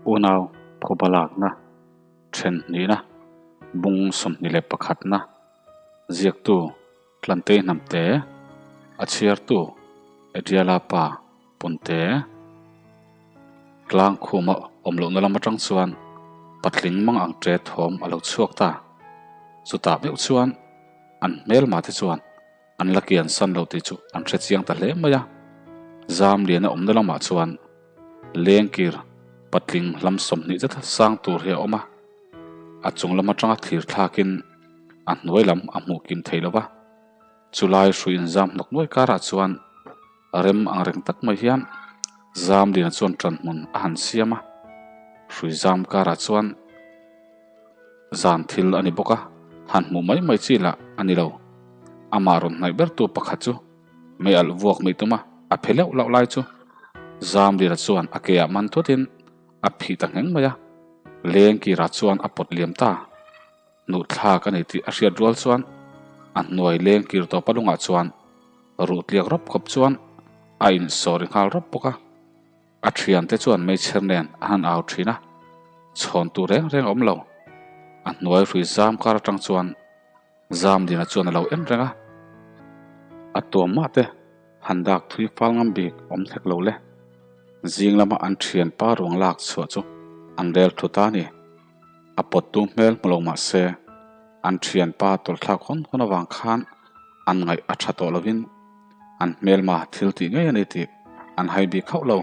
Unau phuba lakna then hnihna bung 21 na ziaktu Tlantei Hnamte, a chhiartu Adriala pa Punte. Tlang khuma awm lohna lam atang chuan patling mang ang ṭe thawm a lo chhuak ta. Chutah meuh chuan an hmelma te chuan an la kian san lo tih chu an hre chiang ta hle mai a. Zam liana awmna lamah chuan lengkir patling hlam 20 zet sang tur hi a awm a. A chung lam atanga thlir thlakin a hnuai lam a hmuh kim thei lo va. Chulai hrui inzam hnawk nuai karah chuan rem ang reng tak mai hian zam liana chuan ṭan hmun a han siam a. Hrui zam karah chuan zan thil a ni bawk a, han hmuh mai mai chi lah a ni lo. Amah rawn hnaih bertu pakhat chu mei alh vuak mai tum a, a phe leuh loh lai chu zam liana chuan a keah man thutin a phih ta ngheng mai a, leng kirah chuan a pawt liam ta. Nuhthlak a ni tih a hriat rual chuan a hnuai leng kir tawpa lungah chuan ruh tliak rawp khawp chuan a insawri nghal rawp bawk a. A thiante chuan meichher nen a han au thin a, chhawn tur reng reng a awm lo. A hnuai hrui zam kar atang chuan Zamdina chuan a lo en reng a. A tuam mah te han dak thui fal ngam bik awm hlek lo le. Zing lama an thianpa ruang lak chhuah chu an rel thu ta a ni. A pawttu hmel hmu lo mah se, an thianpa tawlhthlak hawn hawn avang khan an ngaih a tha tawh lovin an hmelma thil tih ngei a ni tih an hai bik hauh lo.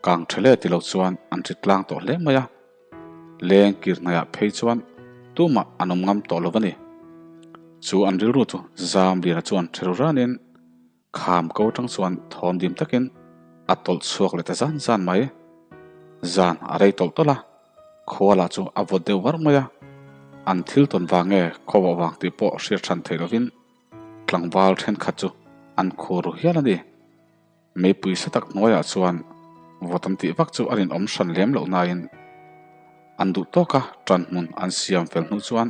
Kang tha hle ti lo chuan an ri tlang tawh hle mai a, leng kir hnaiah phei chuan tumah an awm ngam tawh lo a ni. Chu an rilru chu Zamliana chuan ṭhe ru ranin Kham ko atang chuan thawm dim takin a tawlh chhuak leh ta zan zan mai. Zan a rei tawlh tawlh a, khua lah chu a vawt deuh var mai a. An thil tawn vang nge khaw vang tih pawh hriat hran theih lovin tlangval thenkhat chu an khur ru hial a ni. Meipui sa tak hnuaiah chuan vawt an tih vak chu a rinawm hran lem loh nain an duh tawka tan hmun an siam fel hnu chuan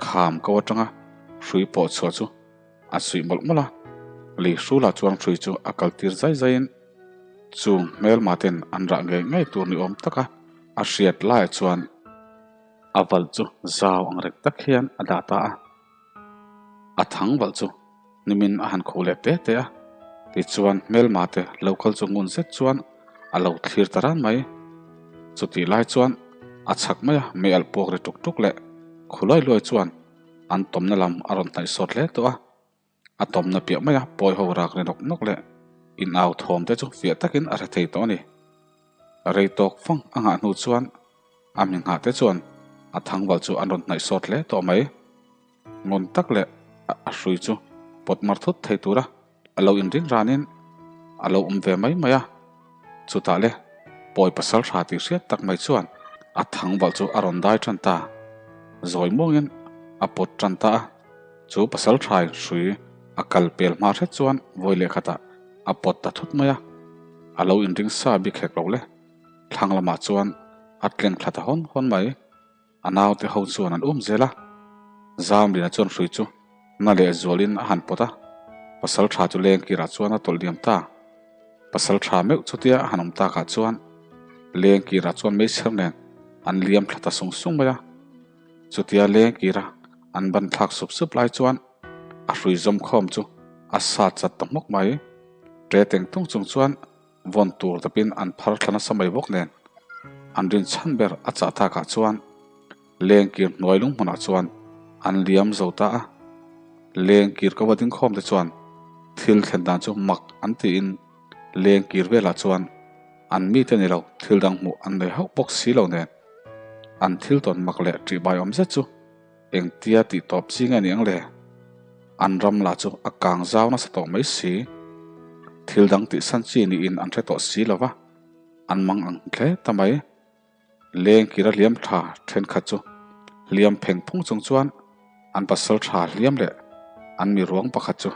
kham ko atanga hrui pawh chhuah chu A suih mawlh mawlh a, lei hrulah chuan hrui chu a kal tir zai zaiin chung hmelma ten an rah ngei ngei tur ni awm taka a hriat laiah chuan a valh chu zau ang reng tak hian a dah ta a. A thang valh chu nimin a han khuh leh te te a, tichuan hmelma te lo kal chu ngun zet chuan a lo thlir ta ran mai. Chutih lai chuan a chhak mai a mei alh puak ri tuk tuk leh khu luai luai chuan An tawmna lam a rawn hnaih sawt hle tawh a, a tawmna piah maia pawi ho rak ri nawk nawk leh in au thawm te chu fiah takin a hre thei tawh a ni. Rei tawk fang a nghah hnu chuan a mi nghah te chuan a thangval chu an rawn hnaih sawt hle tawh mai. Ngun tak leh a hrui chu pawt mar thut thei tura a lo inring ranin a lo awm ve mai mai a, chutah le pawi pasal hra tih hriat tak mai chuan a thangvalh chu a rawn dai tan ta, zawi muangin a pawt tan ta a, chu pasal hrai hrui a kal pel hma hret chuan vawi leh khatah a pawt ta thut mai a, a lo inring sa bik hek lo le, thlang lamah chuan a tleng thla ta hawn hawn mai. A naute ho chuan an um zel a, Zamlina chuan hrui chu na leh zualin a han pawt a, pasal tha chu leng kirah chuan a tawlh diam ta. Pasal tha meuh chutia a han awm takah chuan leng kirah chuan meichher nen an liam thla ta sung sung mai a. Chutia leng kira an ban thlak sup sup lai chuan a hrui zawm khawm chu a sat chat ta hmawk mai. Ṭe teng tung chung chuan Vawn tur tapin an phar thla nasa mai bawk nen an rin chhan ber a chah takah chuan lengkir hnuai lung hmunah chuan an liam zo ta a. Lengkir ka va ding khawm te chuan thil thlen dan chu mak an tiin lengkir velah chuan an mite ni lo thil dang hmuh an nei hauh bawk si lo nen an thil tawn mak leh ṭihbai awm zet chu Engtia tih tawp chi nge ni ang le? An ram lah chu a kang zau nasa tawh mai si. Thil dang tih san chi niin an hre tawh si lo va, an mang ang hle ta mai. Leng kira hliam tha thenkhat chu hliam pheng phung chung chuan an pasal tha hliam leh an mi ruang pakhat chu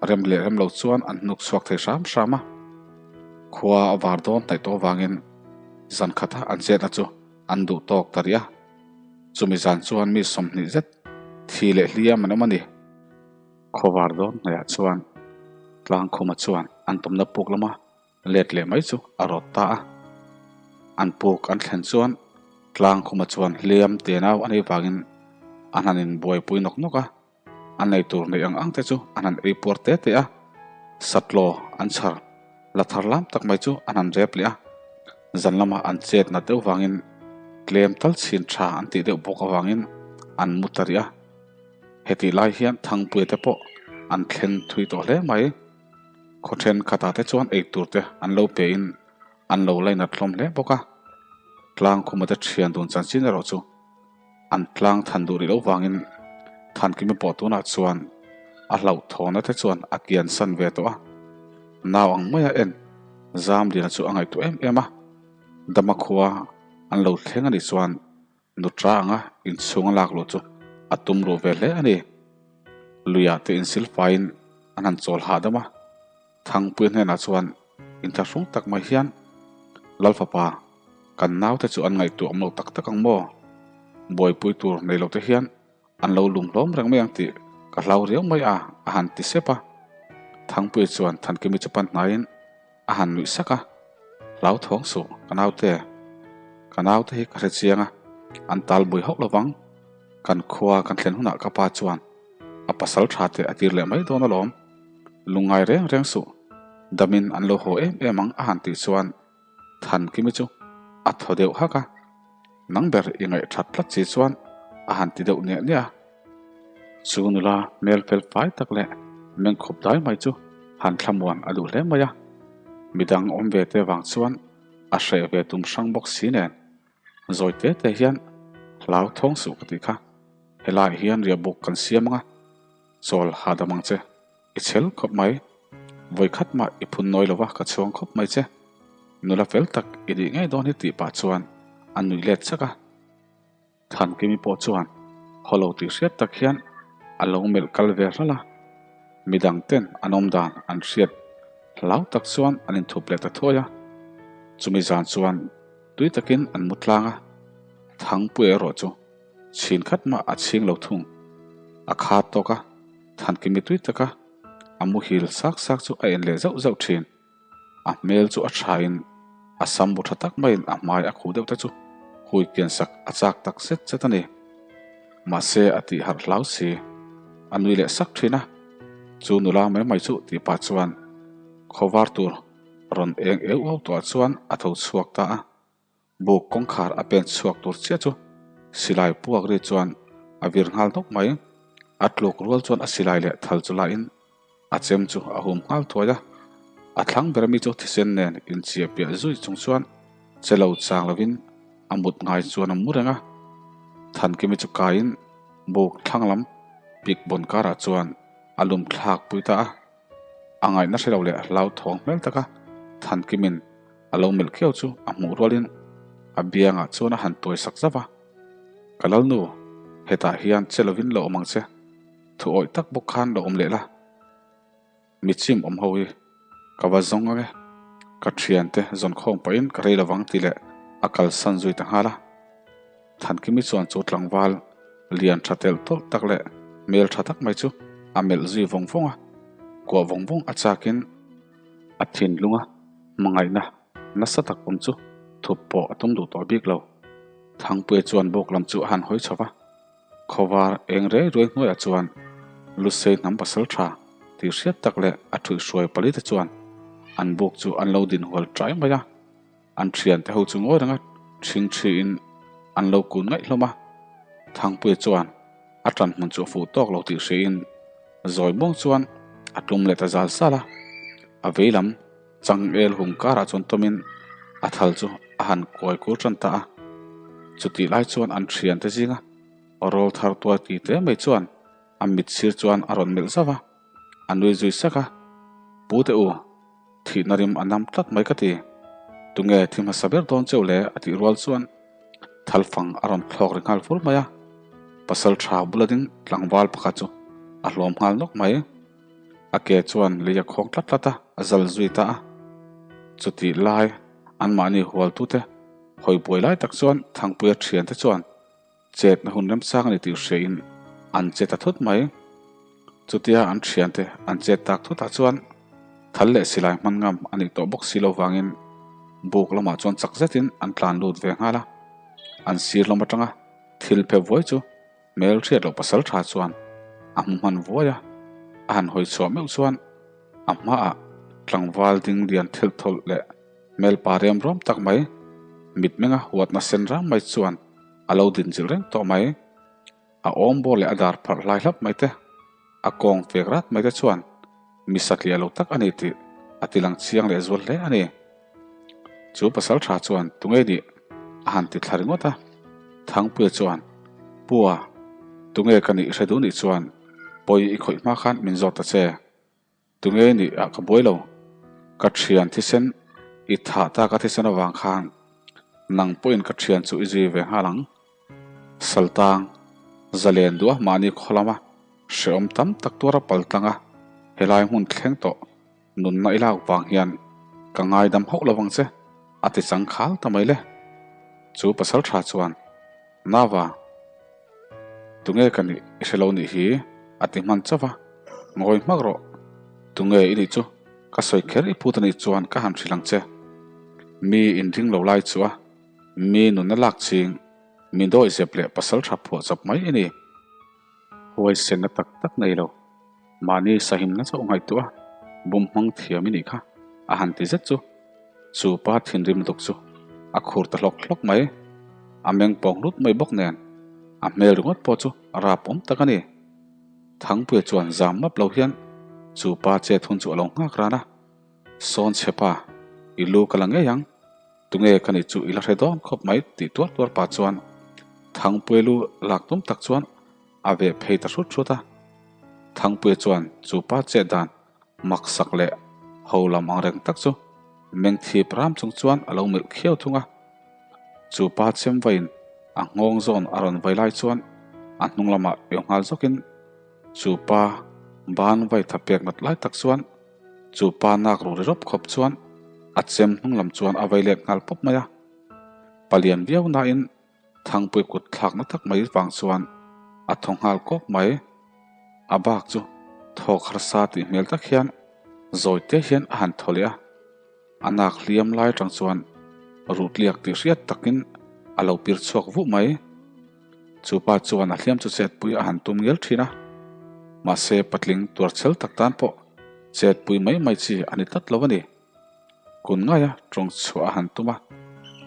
rem leh rem lo chuan an hnuk chhuak thei hram hram a. Khua a var dawn hnaih tawh avangin zan khata an chetna chu an duh tawk ta rih a. Chumi zan chuan mi 20 zet thi leh hliam an awm a ni. Khawvar dawn hnuaiah chuan Tlangkhuma chuan an tumna puk lama let leh mai chu a rawt ta a. An puk an thlen chuan tlang khuma chuan hliam tenau a nei vangin an han inbuaipui nawk nawk a. A nei tur neih ang ang te chu an han ei puar te te a, satlaw an chhar la thar lam tak mai chu an han rep leh a. Zan lamah an chet nat deuh vangin tlem tal chhin tha an tih deuh bawk avangin an mu ta rih a. Hetih lai hian Thangpuia te pawh an thleng thui tawh hle mai. Khaw thenkhatah te chuan eitur te an lo pe in an lo lainat hlawm hle bawk a. Tlang khuma te thian dun chanchin erawh chu an tlang than duh rih loh vangin Thankimi pawh tunah chuan a hlauhthawna te chuan a kian san ve tawh a. Nau ang maia en Zamliana chu a ngaihtuah em em a. Dama khua an lo thleng a nih chuan Nutra anga inchhung a lak luh chu a tum ruh ve hle a ni. Luiah te insil faiin an han chawl hahdam a, Thangpuia hnenah chuan inthlahrung tak mai hian, Lal fapa, kan naute chu an ngaihtuah awm lo tak tak ang maw? Buaipui tur nei lo te hian an lo lum hlawm reng mai ang tih ka hlau riau mai a, a han ti sep a. Thangpuia chuan Thankimi chu pan hnaiin a han nuih sak a, Hlauthawng suh, ka naute. Ka naute hi ka hre chiang a, an tal bui hauh lovang. Kan khua kan thlen hunah ka pa chuan a pasal tha te a tir leh mai dawn alawm. Lungngai reng reng suh, damin an lo haw em em ang a han tih chuan Thankimi chu a thaw deuh hak a, Nang ber i ngaih that tlat si chuan a han ti deuh niah niah a. Chu nula hmel fel fai tak leh meng khup dai mai chu han thlamuan a duh hle mai a, midang awm ve te vang chuan a hreh ve tum hrang bawk si nen zawi te te hian hlau thawng suh ka tih kha, helaiah hian riahbuk kan siam ang a, chawl hahdam ang che. I chhel khawp mai. Vawi khat mah i phun nawi lova ka chhuang khawp mai che. Nula fel tak i nih ngei dawn hi tih pah chuan a nuih let chak a. Thankimi pawh chuan haw lo tih hriat tak hian a lo melh kal ve hral a. Midang ten an awm dan an hriat hlau tak chuan an inthup leh ta thuai a. Chumi zan chuan tui takin an mu tlang a. Thangpuia erawh chu chhin khat mah a chhing lo thung. A khat tawk a. Thankimi tui taka a muhil sak sak chu a en leh zauh zauh thin. A hmel chu a thain a sam bu tha tak maiin a hmai a khuh deuh te chu hui kian sak a chak tak zet zet a ni. Mahse a tih harh hlau si. A nui leh sak thin a, Chu nula mai mai chu tih pah chuan khawvar tur rawn eng eu au tawhah chuan a tho chhuak ta a. Buk kawngkhar a pen chhuak tur chiah chu silai puak ri chuan a vir nghal nawk mai. A tluk rual chuan a silai leh thal chu lahin a chem chu a hum nghal thuai a. A thlang ber ami chu thisen nen inchiah piah zui chung chuan che lo chang lovin a mut ngai chuan a mu reng a. Thankimi chu kaiin buk thlang lam pik bawn karah chuan a lum thlak pui ta a. A ngaihna hre lo leh hlauthawng hmel taka Thankimin A lo melh khiau chu a hmuh rualin a biangah chuan a han tuai sak zauh a, Ka lalnu, hetah hian che lovin lo awm ang che, thu awih tak bawk khan lo awm leh la. Mi chim awm ho hi ka va zawng ang e, ka thiante zawn khawm pahin ka rei lovang tih leh a kalsan zui ta nghal a. Thankimi chuan chu tlangval lian tha telh tawlh tak leh hmel tha tak mai chu a melh zui vawng vawng a, kuah vawng vawng a chakin a thinlung a hmangaihna nasa tak awm chu thup pawh a tum duh tawh bik lo. Thangpuia chuan bawk lam chu a han hawi chho va, khawvar eng rei ruai hnuaiah chuan Lusei hnam pasal tha tih hriat tak leh a thuihhruai pali te chuan an buk chu an lo din hual ṭai mai a. An thiante ho chu ngawi renga ṭhing ṭhiin an lo kun ngaih hlawm a. Thangpuia chuan a ṭan hmun chu a fuh tawk lo tih hriain zawi muang chuan a tlum leh ta zal zal a. A vei lam changel hung karah chuan tawmin a thal chu a han kuai kur ṭan ta a. Chutih lai chuan an thiante zinga rawl thar tuai ti tle mai chuan a mit sir chuan a rawn melh zauh a, a nui zui sak a, Pute u, Thihna rim a nam tlat mai ka ti. Tunge thi hmasa ber dawn cheu le? a tih rual chuan thalfang a rawn thlawk ri nghal fur mai a. Pasal tha bula ding tlangval pakhat chu a hlawm nghal nawk mai. A ke chuan lei a khawng tlat tlat a, a zal zui ta a. Chutih lai anmahni hualtute hawi buai lai tak chuan Thangpuia thiante chuan Chetna hun remchang a ni tih hriain an che ta thut mai. Chutia an thiante an chet tak thutah chuan thal leh silai hman ngam a nih tawh bawk si lo vangin Buk lamah chuan chak zetin an tlan lut ve nghal a, an sir lam atanga thil phe vuai chu hmel hriat loh pasal tha chuan a hmu hman vuai a, a han hawi chhuah meuh chuan a hmaah tlangval ding lian thil thawlh leh hmel pa rem rawm tak mai mitmenga huatna sen ram mai chuan a lo din chilh reng tawh mai. A awm bawr leh a dar pharh hlai hlap mai te, a kawng fek rat mai te chuan mi satliah lo tak a ni tih a ti lang chiang leh zual hle a ni. Chu pasal tha chuan tunge nih a han ti thla ringawt a, Thangpuia chuan, Pua, tunge ka nih hre duh nih chuan pawi i khawih hma khan min zawt ta che. Tunge nih ah ka buai lo. Ka thian thisen i thah tak a thisen avang khan nang pawhin ka thian chu i zui ve nghal ang. Saltang, zalen duah mahni khaw lama hrehawm tam tak tuar a pal tlang a, helai hmun thleng tawh nunna i lak vang hian ka ngaidam hauh lo vang che, a ti chang khal ta mai le. Chu pasal tha chuan, Nava, tunge ka nih i hre lo nih hi? a ti hman chauh a, Ngawi hmak rawh, tunge i nih chu? Ka sawi kher i phut a nih chuan ka han hrilh ang che. Mi inring lo lai chu a, mi nunna lak ching, mi dawi zep leh pasal tha phuah chawp mai i ni. Huaisenna tak tak nei lo, mahni sahimna chauh ngaihtuah a, bum hmang thiam i nih kha, a han ti zet chu. Chu pa thinrim lutuk chu a khur ta hlawk hlawk mai. A meng pawng hlut mai bawk nen, a hmel ringawt pawh chu a rap awm tak a ni. Thangpuia chuan zam map lo hian chu pa chet hun chu a lo nghak ran a, Sawn chhe pa, i lu ka la ngei ang. Tunge ka nih chu i la hre dawn khawp mai tih tuar tuar pah chuan Thangpuia lu lak tum tak chuan a veh phei ta hrut hrut a. Thangpuia chuan chu pa chet dan maksak leh ho lam ang reng tak chu meng thip ram chung chuan a lo melh khiau thung a. Chu pa chem vaiin a nghawng zawn a rawn vai lai chuan a hnung lamah eu nghal zawkin chu pa ban vai tha pek nat lai tak chuan Chu pa nak ru ri rawp khawp chuan a chem hnung lam chuan a vei let nghal pawp mai a. Palian viau nain Thangpui kut thlakna tak mai vang chuan a thaw nghal kawk mai. A bak chu thawk harsa tih hmel tak hian zawi te hian a han thaw leh a. A nak hliam lai atang chuan ruhtliak tih hriat takin a lo pir chhuak vuh mai. Chu pa chuan a hliam chu chetpui a han tum ngial thin a, mahse patling tuarchhel tak tan pawh chetpui mai mai chi a ni tlat lo a ni. Kun ngaia tawng chhuah a han tum a,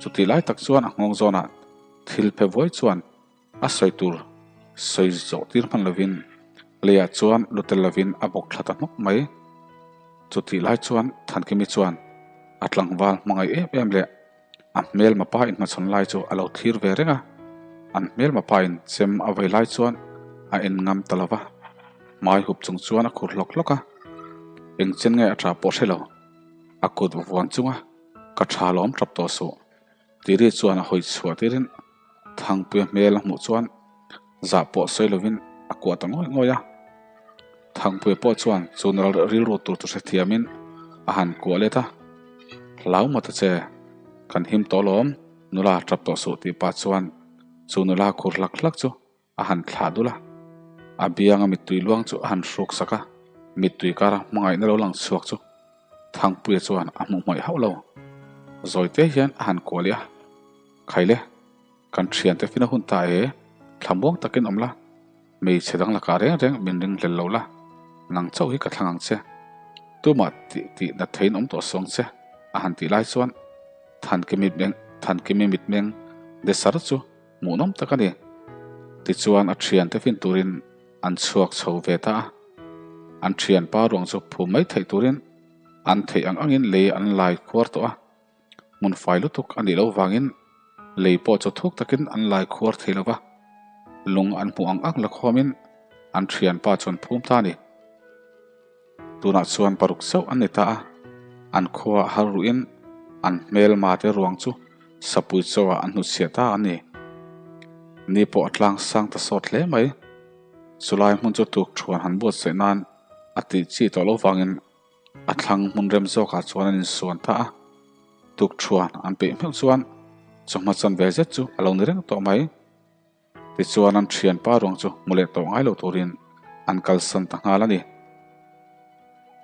chutih lai tak chuan a nghawng zawnah thil phe vuai chuan a sawi tur sawi zawh tir hman lovin leiah chuan lu tel lovin a bawk thla ta hnawk mai. Chutih lai chuan Thankimi chuan a tlangval hmangaih em em leh A hmelma pa in hmachhawn lai chu a lo thlir ve reng a, an hmelma pa in chem a vei lai chuan a en ngam ta lo va, hmai hup chung chuan a khur hlawk hlawk a, eng chen nge a tha pawh hre lo, a kut vuan chunga ka tha lawm tap tawh suh tiri chuan a hawi chhuah tirin Thangpuia hmel a hmuh chuan zah pawh sawi lovin a kuah ta ngawih ngawih a, Thangpuia pawh chuan chu rilru tur chu hrethiamin a han kuah let a, Hlau maw ta che, kan him tawh lawm, nula tap tawh suh tih pah chuan chu nula khur hlak hlak chu a han thlah dul a, a bianga mittui luang chu a han hruk sak a, mittui kara hmangaihna lo lang chhuak chu Thangpuia chuan a hmuh hmaih hauh lo, zawi te hian a han kuah leh a, Khaile. Kan thiante fina hun ta e, thlamuang takin awm la, hmeichhe dang lakah reng reng min ring hlel lo la, nang chauh hi ka thlang ang che. Tumah tih tih nat theiin awm tawh suang che, a han tih lai chuan Thankimi meng Thankimi mitmeng desar chu hmuhnawm tak a ni. Tichuan a thiante fin turin an chhuak chho ve ta a, an thianpa ruang chu phum mai theih turin an theih ang angin lei an lai khuar tawh a. Hmun fai lutuk a nih loh vangin lei pawh chaw thuk takin an lai khuar thei lo va, lung an hmuh ang ang la khawmin an thianpa chuan phum ta a ni. Tunah chuan paruk chauh an ni ta a, an khua har ruhin an hmelma te ruang chu sapui chauhah an hnutchhiah ta a ni. Ni pawh a tlang sang ta sawt hle mai. Chulai hmun chu tukthuan han buatsaih nan a tih chi tawh loh vangin A thlang hmun rem zawkah chuan an insuan ta a, tukthuan an peih hmeuh chuan chawhma chan ve zet chu a lo ni reng tawh mai. Tichuan an thianpa ruang chu hmu leh tawh ngai lo turin an kalsan ta nghal a ni.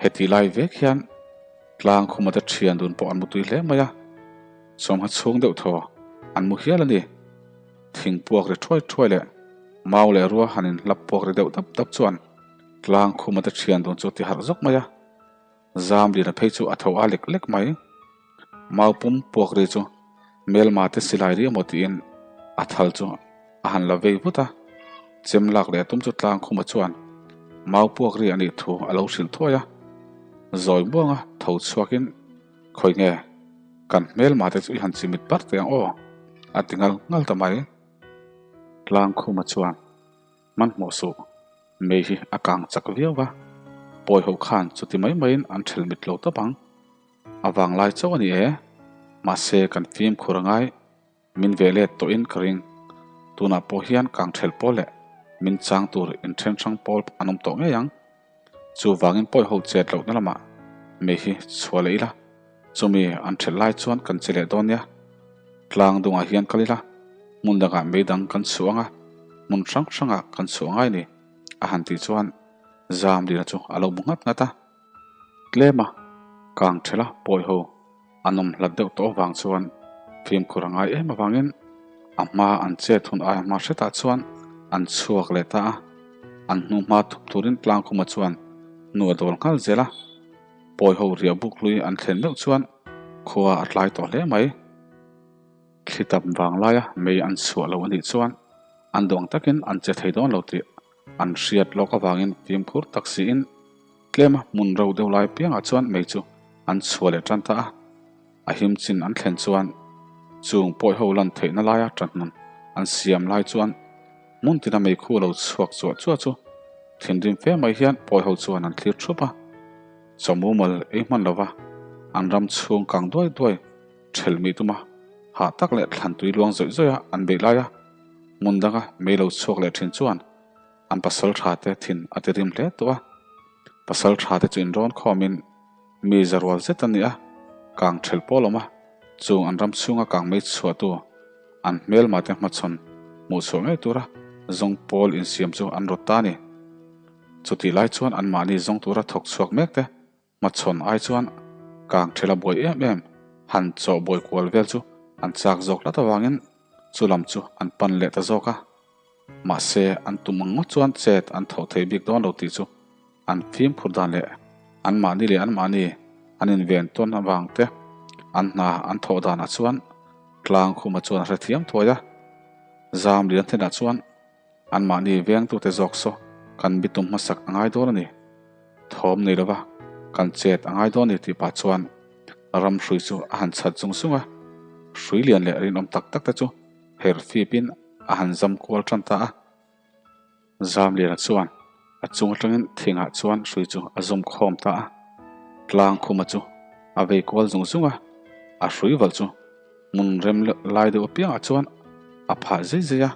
Heti lai vek hian tlang khumate thian dun pawh an mutui hle mai a. Sawmha chhung deuh thaw an mu hial a ni. Thing puak ri thuai thuai leh mau leh rua han inhlap puak ri deuh dap dap chuan tlang khuma te thian dun chu ti harh zawk mai a. Zam lina phei chu a tho a lek lek mai. Mau pum puak ri chu hmelma te silai ri emaw tiin a thal chu a han la vei vut a. Chem lak leh a tum chu tlang khuma chuan mau puak ri a nih thu a lo hrilh thuai a. Zawi muanga tho chhuakin Khawi nge? Kan hmelma te chu i han chimit bar teh ang aw, a ti ngal ngal ta mai. Tlang khuma chuan hmanhmawh suh, mei hi a kang chak viau va, pawi ho khan chuti mai maiin an ṭhel mit lo tawp ang. A vanglai chauh a ni e, mahse kan fimkhur a ngai. Min ve let tawhin ka ring. Tunah pawh hian kang ṭhelh pawl leh min chang tur inṭhen hrang pawl an awm tawh ngei ang. Chuvangin pawi ho chet lohna lamah mei hi chhuah leh ila, chumi an ṭhelh lai chuan kan che leh dawn nia. Tlang dungah hian kal ila, hmun dangah mei dang kan chhuah ang a, hmun hrang hrangah kan chhuah ngai ni, a han tih chuan Zamlina chu a lo bu nghat nghat a. Tlema kang ṭhelh a pawi ho. An awm hlat deuh tawh avang chuan fimkhur a ngai em avangin a hma an chet hun aia hma hretah chuan an chhuak leh ta a, an hnu hma thup turin Tlangkhuma chuan hnu a dawl nghal zel a, pawi ho riah buk hlui an thlen meuh chuan khua a tlai tawh hle mai. Thli tam vang laia mei an chhuah lo a nih chuan an duang takin an che thei dawn lo tih an hriat lawk avangin fimkhur tak siin Tlema hmun ro deuh lai piangah chuan mei chu an chhuah leh tan ta a, a him chin an thlen chuan chung pawi ho lan theihna laia ṭanhmun an siam lai chuan hmun tina mei khu lo chhuak chuah chuah chu thinrim fe mai hian pawi ho chuan an thlir ṭhup a. Chaw mumal ei hman lova an ram chhung kang duai duai ṭhelh mih tuma hah tak leh thlan tui luang zawih zawih a an beih laia hmun danga mei lo chhuak leh ṭhin chuan An pasal tha te thin a ti rim hle tawh a, pasal tha te chu inrawn khawmin mi za rual zet a ni a, kang thelh pawl awm a, chung an ram chhunga kang mei chhuahtu an hmelma te hmachhawn hmuh chhuah ngei tura zawng pawl insiam chu an rawt ta a ni. Chutih lai chuan anmahni zawng tura thawk chhuak mek te Hmachhawn ai chuan kang thela buai em em han chawh buai kual vel chu an chak zawk hlat avangin chu lam chu an pan leh ta zawk a. Mahse an tum ang ngawt chuan chet an thawh thei bik dawn lo tih chu an fimkhur dan leh anmahni leh anmahni an inven tawn avang te an hna an thawh danah chuan tlang khuma chuan a hrethiam thuai a. Zam lian hnenah chuan Anmahni vengtute zawk saw kan bitum hmasak a ngai dawn a ni. Thawm nei lova kan chet a ngai dawn a ni tih pah chuan ram hrui chu a han chhat zung zung a, hrui lian leh rinawm tak tak te chu her fipin a han zam kual tan ta a. Zamliana chuan a chung atangin thingah chuan hrui chu a zum khawm ta a, tlang khuma chu a vei kual zung zung a, a hrui valh chu Hmun rem lai deuh apiangah chuan a phah zai zai a,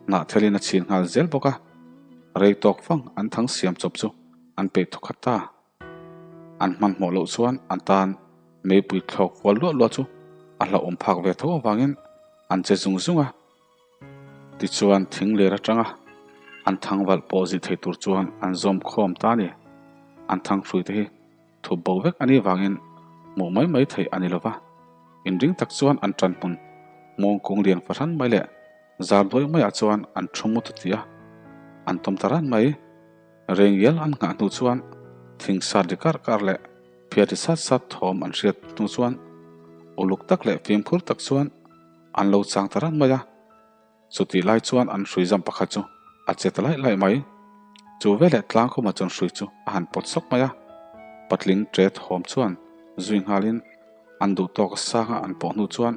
hnah thelin a chhin nghal zel bawk a, rei tawk fang an thang siam chawp chu an peih thawk khat ta. An hmanhmawh loh chuan an tan meipui thlawk kual luah luah chu a hlauhawm phak ve tho avangin an che zung zung a. Tichuan thing ler atanga an thang valh pawh zih thei tur chuan an zawm khawm ta a ni. An thang hrui te hi Thup bo vek a nih vangin hmuh mai mai theih a ni lo va, inring tak chuan an ṭan hmun mawng kung lian fahran mai leh zar duai maiah chuan an ṭhu mu ta tih a, an tawm ta ran mai. Rengial an nghah hnu chuan thing sat ri kar kar leh phiat ri sat sat thawm an hriat hnu chuan uluk tak leh fimkhur tak chuan an lo chang ta ran mai a. Chutih lai chuan an hrui zam pakhat chu a che ta laih laih mai. Chu veleh tlang khuma chuan hrui chu a han pawt sawk mai a, patling ṭe thawm chuan zui nghalin an duh tawk sanga an pawh hnu chuan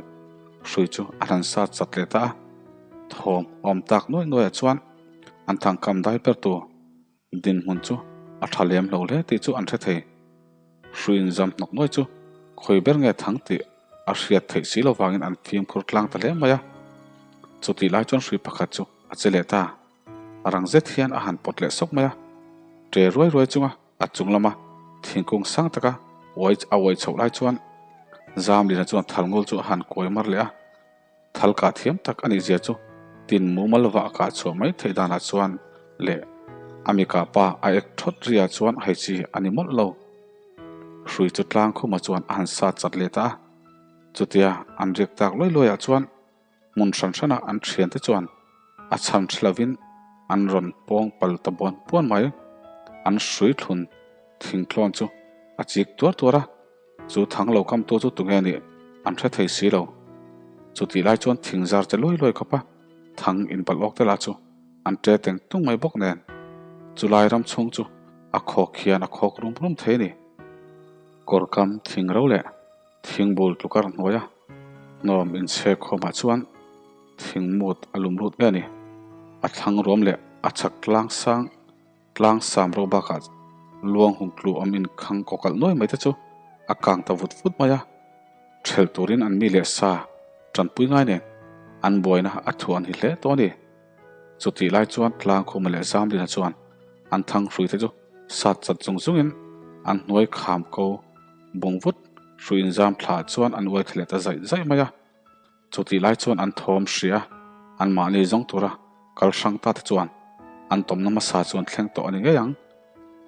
hrui chu a han sat chat leh ta a. Thawm awm tak nuai nuaiah chuan an thangkam dai ber tu Dinhmun chu a tha lem lo hle tih chu an hre thei. Hruiin zam hnawk nuai chu khawi ber nge thang tih a hriat theih si lo vangin an fimkhur tlang ta hle mai a. Chutih lai chuan hrui pakhat chu a che leh ta. A rang zet hian a han pawt leh sawk mai a. Ṭe ruai ruai chunga a chung lama thingkung sang taka uai a uai chhoh lai chuan Zamlina chuan thalngul chu a han kuai mar leh a. Thal kah thiam tak a nih zia chu tin mumal va a kah chhuah mai theih danah chuan leh a mi kah pa a ek thawt ria chuan hei chi a ni mawlh lo. Hrui chu tlang khumah chuan a han sat chat leh ta a. Chutia an riak tak luai luaiah chuan hmun hran hrana an thiante chuan a chhan hre lovin an rawn pawng pal ta buan buan mai. An hrui thlun thingtlawn chu a chik tuar tuar a, chu thang lo kamtu chu tunge nih an hre thei si lo. Chutih lai chuan thing zar che luai luai khawpa thang inpalh awk te lah chu an ṭe teng tung mai bawk nen chulai ram chhung chu a khawk hian a khawk rum rum thei a ni. Kawr kam thing ro leh thing bul tlukar hnuaia hnawm inchhek khawmah chuan thing mut a lum lut nge a ni. A thlang ruam leh a chhak tlang sang tlang sam ro bakah luang hung tlu awm inkhang kawkalh nuai mai te chu a kang ta vut vut mai a. Ṭhelh turin an mi leh sa ṭanpui ngai nen an buaina a thuah an hi hle tawh a ni. Chutih lai chuan Tlangkhuma leh Zamlina chuan an thanghrui te chu sat chat zung zungin an hnuai kham ko bung vut hrui inzam thla chuan an uai thla leh ta zaih zaih mai a. Chutih lai chuan an thawm hria anmahni zawng tura kal hrang ta te chuan an tawmna hmasa chu an thleng tawh a ni ngei ang.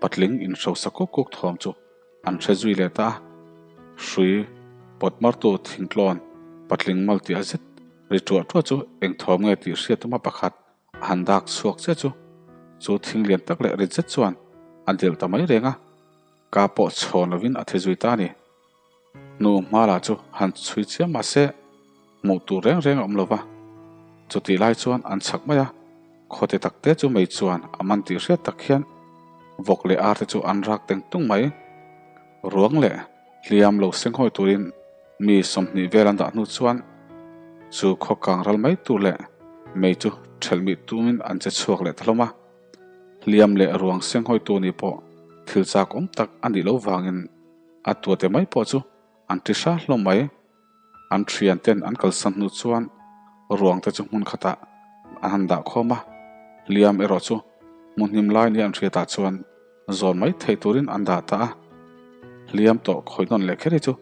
Patling inhrosa kuk kuk thawm chu an hre zui leh ta a. Hrui pawt martu thingtlawn patling mal tih a zet Ri ṭuah ṭuah chu eng thawm nge tih hriat tuma pakhat a han dak chhuak chiah chu chu thing lian tak leh rit zet chuan a delh ta mai reng a, ka pawh chhawn lovin a thi zui ta a ni. Hnu hma lah chu han chhui chiam mah se hmuh tur reng reng a awm lo va, chutih lai chuan an chhak mai a, khawte tak te chu mei chuan a man tih hriat tak hian vawk leh ar te chu an rak teng tung mai. Ruang leh hliam lo senghawi turin Mi 20 vel an dah hnu chuan chu khaw kang ral mai tur leh mei chu ṭhelh mih tumin an che chhuak leh ta hlawm a. Hliam leh ruang senghawitu ni pawh thil chak awm tak a nih loh vangin a tuate mai pawh chu an ti hra hlawm mai. An thian ten an kalsan hnu chuan ruang te chu hmun khatah an han dah khawm a, hliam erawh chu hmu hnim lai nia an hriatah chuan zawn mai theih turin an dah ta a. Hliam tawh khawi nawn leh kher hi chu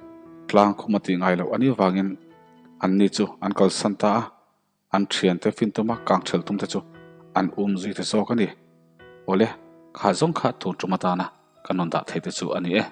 tlang khum a tih ngai loh a nih vangin anni chu an kalsan ta a, an thiante fin tuma kang ṭhelh tum te chu an um zui ta zawk a ni. Awle, kha zawng kha tun tum atana kan rawn dah theih te chu a ni e.